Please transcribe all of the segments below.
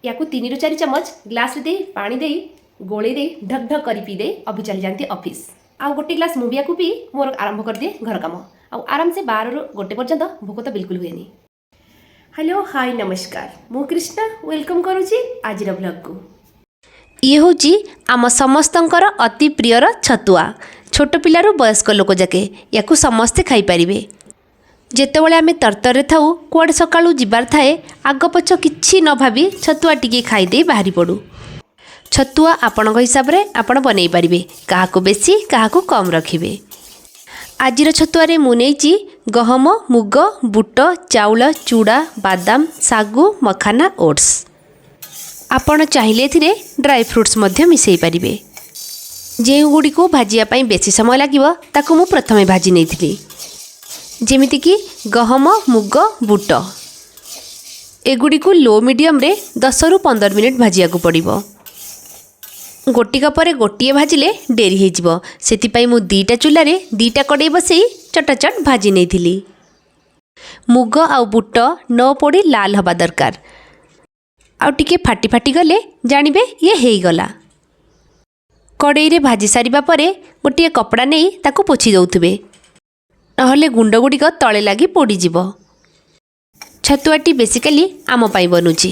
ୟାକୁ 3ରୁ 4 ଚାମଚ ଗ୍ଲାସରେ ଦେଇ, ପାଣି ଦେଇ ଗୋଳେଇ ଦେଇ, ଢକ୍ ଢକ୍ କରି ପିଇ ଦେଇ ଅଭି ଚାଲିଯାଆନ୍ତି ଅଫିସ୍। ଆଉ ଗୋଟେ ଗ୍ଲାସ୍ ମୁଁ ବି ୟାକୁ ପିଇ ମୋର ଆରମ୍ଭ କରିଦିଏ ଘର କାମ। ଆଉ ଆରାମସେ 12ରୁ 1 ପର୍ଯ୍ୟନ୍ତ ଭୋକ ତ ବିଲକୁଲ ହୁଏନି। ହ୍ୟାଲୋ, ହାଇ, ନମସ୍କାର। ମୁଁ କୃଷ୍ଣା, welcome କରୁଛି ଆଜିର ବ୍ଲଗ୍କୁ। ଇଏ ହେଉଛି ଆମ ସମସ୍ତଙ୍କର ଅତି ପ୍ରିୟର ଛତୁଆ। ଛୋଟ ପିଲାରୁ ବୟସ୍କ ଲୋକ ଯାକେ ୟାକୁ ସମସ୍ତେ ଖାଇପାରିବେ। ଯେତେବେଳେ ଆମେ ତରତରରେ ଥାଉ, କୁଆଡ଼େ ସକାଳୁ ଯିବାର ଥାଏ, ଆଗ ପଛ କିଛି ନ ଭାବି ଛତୁଆ ଟିକେ ଖାଇଦେଇ ବାହାରି ପଡ଼ୁ। ଛତୁଆ ଆପଣଙ୍କ ହିସାବରେ ଆପଣ ବନେଇ ପାରିବେ, କାହାକୁ ବେଶୀ, କାହାକୁ କମ୍ ରଖିବେ। ଆଜିର ଛତୁଆରେ ମୁଁ ନେଇଛି ଗହମ, ମୁଗ, ବୁଟ, ଚାଉଳ, ଚୁଡ଼ା, ବାଦାମ, ଶାଗୁ, ମଖାନା, ଓଟ୍ସ। ଆପଣ ଚାହିଁଲେ ଏଥିରେ ଡ୍ରାଇ ଫ୍ରୁଟ୍ସ ମଧ୍ୟ ମିଶାଇ ପାରିବେ। ଯେଉଁଗୁଡ଼ିକୁ ଭାଜିବା ପାଇଁ ବେଶୀ ସମୟ ଲାଗିବ, ତାକୁ ମୁଁ ପ୍ରଥମେ ଭାଜି ନେଇଥିଲି, ଯେମିତିକି ଗହମ, ମୁଗ, ବୁଟ। ଏଗୁଡ଼ିକୁ ଲୋ ମିଡ଼ିୟମରେ 10ରୁ 15 ମିନିଟ୍ ଭାଜିବାକୁ ପଡ଼ିବ। ଗୋଟିକ ପରେ ଗୋଟିଏ ଭାଜିଲେ ଡେରି ହେଇଯିବ। ସେଥିପାଇଁ ମୁଁ ଦୁଇଟା ଚୁଲାରେ ଦୁଇଟା କଡ଼େଇ ବସେଇ ଚଟାଚଟ ଭାଜି ନେଇଥିଲି। ମୁଗ ଆଉ ବୁଟ ନ ପୋଡ଼ି ଲାଲ ହେବା ଦରକାର। ଆଉ ଟିକେ ଫାଟି ଫାଟି ଗଲେ ଜାଣିବେ ଇଏ ହେଇଗଲା। କଡ଼େଇରେ ଭାଜି ସାରିବା ପରେ ଗୋଟିଏ କପଡ଼ା ନେଇ ତାକୁ ପୋଛି ଦେଉଥିବେ, ନହେଲେ ଗୁଣ୍ଡ ଗୁଡ଼ିକ ତଳେ ଲାଗି ପୋଡ଼ିଯିବ। ଛତୁଆଟି ବେସିକାଲି ଆମ ପାଇଁ ବନୁଛି।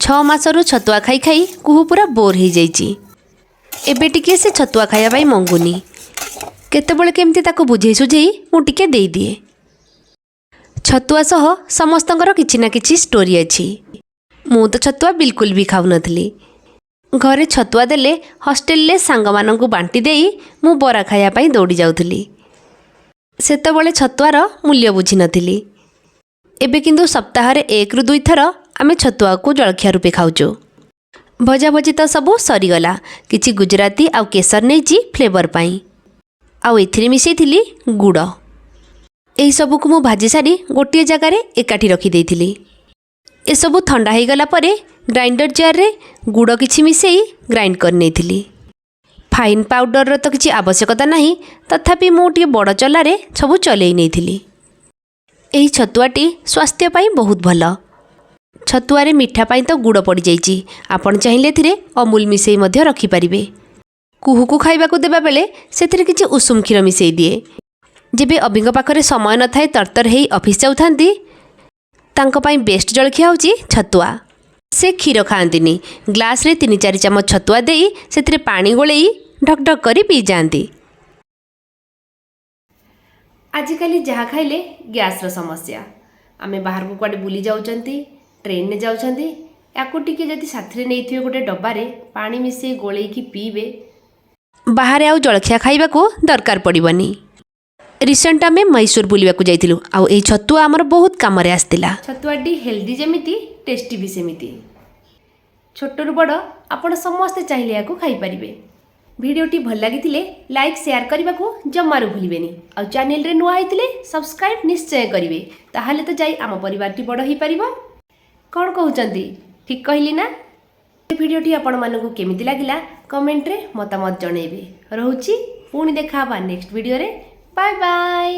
6 ମାସରୁ ଛତୁଆ ଖାଇ ଖାଇ କୁହୁ ପୁରା ବୋର୍ ହେଇଯାଇଛି। ଏବେ ଟିକେ ସେ ଛତୁଆ ଖାଇବା ପାଇଁ ମଙ୍ଗୁନି। କେତେବେଳେ କେମିତି ତାକୁ ବୁଝେଇ ସୁଝେଇ ମୁଁ ଟିକେ ଦେଇଦିଏ। ଛତୁଆ ସହ ସମସ୍ତଙ୍କର କିଛି ନା କିଛି ଷ୍ଟୋରି ଅଛି। ମୁଁ ତ ଛତୁଆ ବିଲକୁଲ ବି ଖାଉନଥିଲି। ଘରେ ଛତୁଆ ଦେଲେ ହଷ୍ଟେଲରେ ସାଙ୍ଗମାନଙ୍କୁ ବାଣ୍ଟି ଦେଇ ମୁଁ ବରା ଖାଇବା ପାଇଁ ଦୌଡ଼ି ଯାଉଥିଲି। ସେତେବେଳେ ଛତୁଆର ମୂଲ୍ୟ ବୁଝିନଥିଲି। ଏବେ କିନ୍ତୁ ସପ୍ତାହରେ ଏକରୁ ଦୁଇ ଥର ଆମେ ଛତୁଆକୁ ଜଳଖିଆ ରୂପେ ଖାଉଛୁ। ଭଜାଭଜି ତ ସବୁ ସରିଗଲା। କିଛି ଗୁଜୁରାତି ଆଉ କେଶର ନେଇଛି ଫ୍ଲେଭର ପାଇଁ। ଆଉ ଏଥିରେ ମିଶାଇଥିଲି ଗୁଡ଼। ଏହିସବୁକୁ ମୁଁ ଭାଜି ସାରି ଗୋଟିଏ ଜାଗାରେ ଏକାଠି ରଖିଦେଇଥିଲି। ଏସବୁ ଥଣ୍ଡା ହେଇଗଲା ପରେ ଗ୍ରାଇଣ୍ଡର ଜାର୍ରେ ଗୁଡ଼ କିଛି ମିଶାଇ ଗ୍ରାଇଣ୍ଡ କରିନେଇଥିଲି। ଫାଇନ୍ ପାଉଡ଼ରର ତ କିଛି ଆବଶ୍ୟକତା ନାହିଁ, ତଥାପି ମୁଁ ଟିକେ ବଡ଼ ଚଲାରେ ସବୁ ଚଲେଇ ନେଇଥିଲି। ଏହି ଛତୁଆଟି ସ୍ୱାସ୍ଥ୍ୟ ପାଇଁ ବହୁତ ଭଲ। ଛତୁଆରେ ମିଠା ପାଇଁ ତ ଗୁଡ଼ ପଡ଼ିଯାଇଛି। ଆପଣ ଚାହିଁଲେ ଏଥିରେ ଅମୁଲ ମିଶାଇ ମଧ୍ୟ ରଖିପାରିବେ। କୁହୁକୁ ଖାଇବାକୁ ଦେବାବେଳେ ସେଥିରେ କିଛି ଉଷୁମ କ୍ଷୀର ମିଶାଇ ଦିଏ। ଯେବେ ଅଭିଙ୍କ ପାଖରେ ସମୟ ନଥାଏ, ତରତର ହେଇ ଅଫିସ୍ ଯାଉଥାନ୍ତି, ତାଙ୍କ ପାଇଁ ବେଷ୍ଟ ଜଳଖିଆ ହେଉଛି ଛତୁଆ। ସେ କ୍ଷୀର ଖାଆନ୍ତିନି। ଗ୍ଲାସରେ 3-4 ଚାମଚ ଛତୁଆ ଦେଇ ସେଥିରେ ପାଣି ଗୋଳେଇ ଢକ୍ ଢକ୍ କରି ପିଇଯାଆନ୍ତି। ଆଜିକାଲି ଯାହା ଖାଇଲେ ଗ୍ୟାସ୍ର ସମସ୍ୟା। ଆମେ ବାହାରକୁ କୁଆଡ଼େ ବୁଲି ଯାଉଛନ୍ତି, ଟ୍ରେନରେ ଯାଉଛନ୍ତି, ୟାକୁ ଟିକେ ଯଦି ସାଥିରେ ନେଇଥିବେ, ଗୋଟେ ଡବାରେ ପାଣି ମିଶାଇ ଗୋଳେଇକି ପିଇବେ, ବାହାରେ ଆଉ ଜଳଖିଆ ଖାଇବାକୁ ଦରକାର ପଡ଼ିବନି। ରିସେଣ୍ଟ ଆମେ ମହୀଶୂର ବୁଲିବାକୁ ଯାଇଥିଲୁ ଆଉ ଏଇ ଛତୁଆ ଆମର ବହୁତ କାମରେ ଆସିଥିଲା। ଛତୁଆଟି ହେଲ୍ଦି ଯେମିତି, ଟେଷ୍ଟି ବି ସେମିତି। ଛୋଟରୁ ବଡ଼ ଆପଣ ସମସ୍ତେ ଚାହିଁଲେ ଏହାକୁ ଖାଇପାରିବେ। ଭିଡ଼ିଓଟି ଭଲ ଲାଗିଥିଲେ ଲାଇକ୍, ସେୟାର କରିବାକୁ ଜମାରୁ ଭୁଲିବେନି। ଆଉ ଚ୍ୟାନେଲରେ ନୂଆ ହେଇଥିଲେ ସବସ୍କ୍ରାଇବ୍ ନିଶ୍ଚୟ କରିବେ। ତାହେଲେ ତ ଯାଇ ଆମ ପରିବାରଟି ବଡ଼ ହେଇପାରିବ। କ'ଣ କହୁଛନ୍ତି, ଠିକ୍ କହିଲି ନା? ଏ ଭିଡ଼ିଓଟି ଆପଣମାନଙ୍କୁ କେମିତି ଲାଗିଲା, କମେଣ୍ଟରେ ମତାମତ ଜଣାଇବେ। ରହୁଛି, ପୁଣି ଦେଖା ହେବା ନେକ୍ସଟ ଭିଡ଼ିଓରେ। Bye bye.